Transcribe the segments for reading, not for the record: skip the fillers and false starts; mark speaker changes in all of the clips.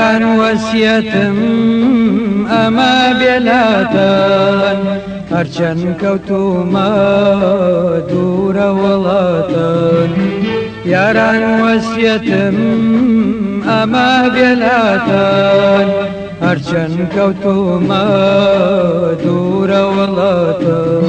Speaker 1: یاران وەسیەتم ئەمە بێلاتان، هەرچەند کەوتومە دوورە وڵاتان. یاران وەسیەتم ئەمە بێلاتان، هەرچەند کەوتومە دوورە وڵاتان.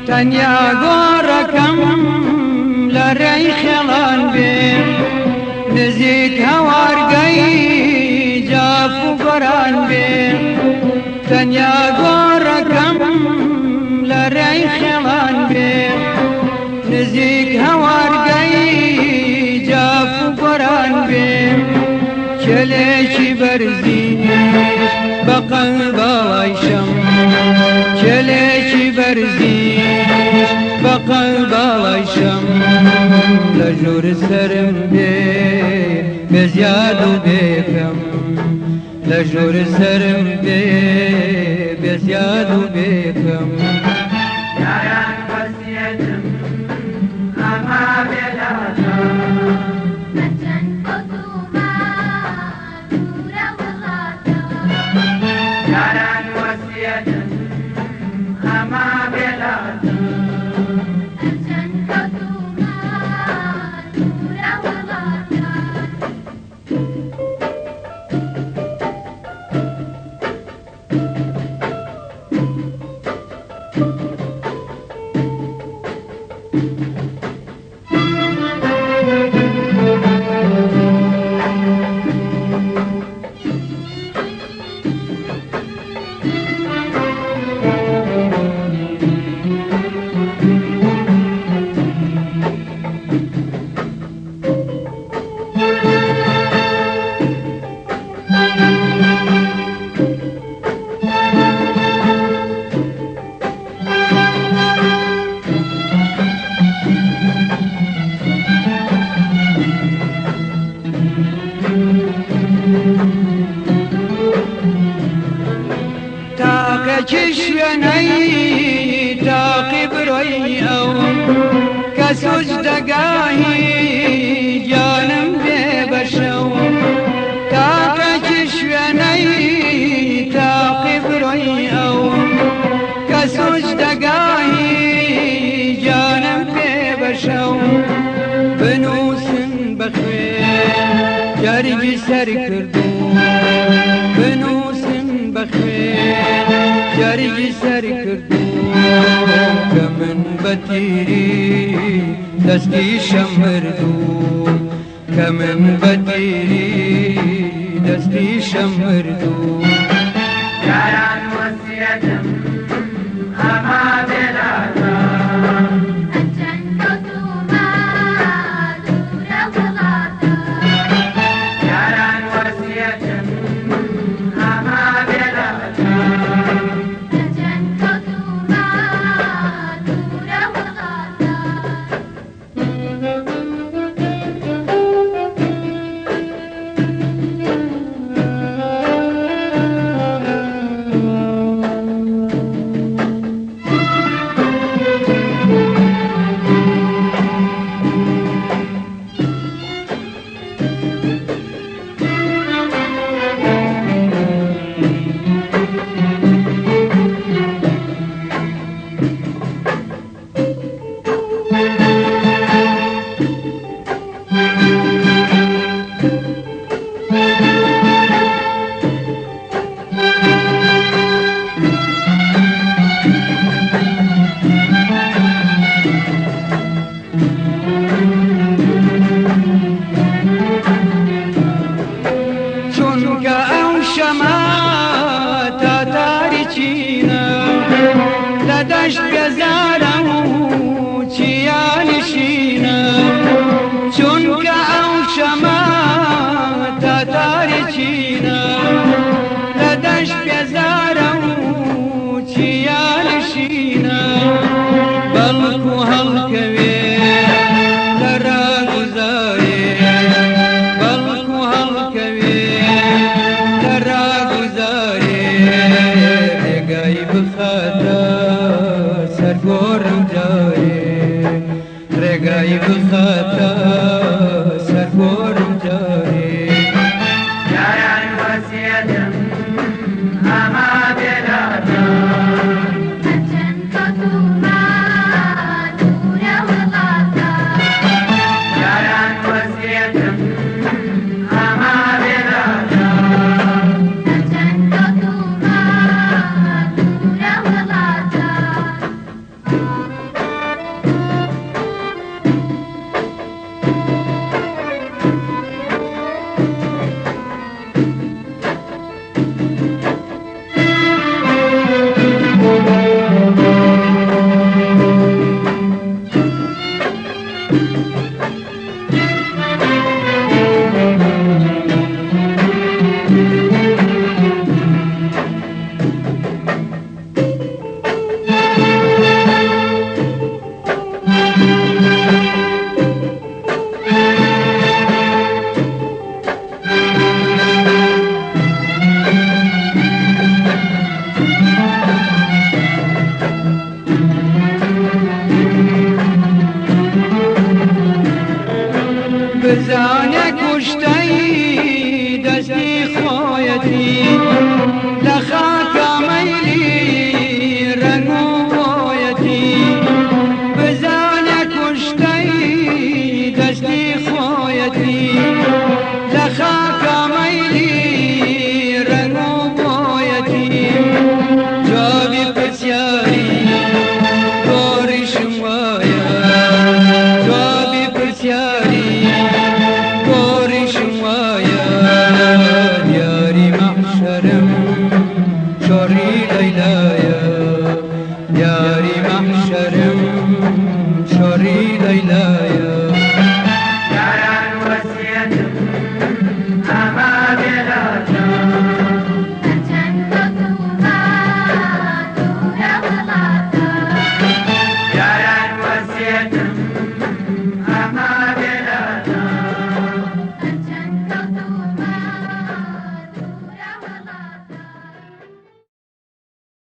Speaker 1: تەنیا گۆڕەکەم لە ڕێی خێڵان بێ، نزیک هەوارگەی جاف و گۆران بێ. تەنیا گۆڕەکەم لە ڕێی خێڵان بێ، نزیک هەوارگەی جاف و گۆران بێ. کێلێکی بەرزیش بە قەڵباڵایشم، کێلێکی بەرزیش بە قەڵباڵایشم، لە ژوور سەرم بێ بێزیاد و بێکەم، لە ژوور سەرم بێ بێزیاد و بێکەم.
Speaker 2: یاران وەسیەتم ئەمە بێلاتان، یاران وەسیەتم ئەمە بێلاتان.
Speaker 1: تاقێکی شوێنەی تاقی برۆی ئەو کە سوچ دەگاهی گیانم بێبەشەو. تاقێکی شوێنەی تاقی برۆی ئەو کە سوچ دەگاهی گیانم بێبەشەو. بنووسن بەخوێن جەرگی سەر کردوو، بنووسن بەخوێن جەرگی سەر کردوو، کە من بە تیری دەستی شەمردوو، کە من بە تیری دەستی شەمردوو.
Speaker 2: یاران وەسیەتم ئەمە بێلاتان، یاران وەسیەتم ئەمە بێلاتان.
Speaker 1: ڕێگای بخاتە سەر گۆڕم جارێ، ڕێگای بخاتە سەر گۆڕم جارێ.
Speaker 2: یاران وەسیەتم ئاما بێلاتە.
Speaker 3: هەرچەند کەوتوومە دوورە وڵاتە.
Speaker 2: یاران وەسیەتم ئاما بێلاتە.
Speaker 3: هەرچەند کەوتوومە دوورە وڵاتە.
Speaker 1: بزانە کوشتەی دەستی خۆیەتی، لە خاکە مەیلی ڕەنگ و بۆیەتی. بزانە کوشتەی دەستی خۆیەتی، لە خاکە مەیلی ڕەنگ و بۆیەتی. جوابی پرسیاری گۆڕیشم وایە، جوابی پرسیاری گۆڕیشم وایە. دیاری مەحشەرم شۆڕی لەیلایە، دیاری مەحشەرم شۆڕی لەیلایە.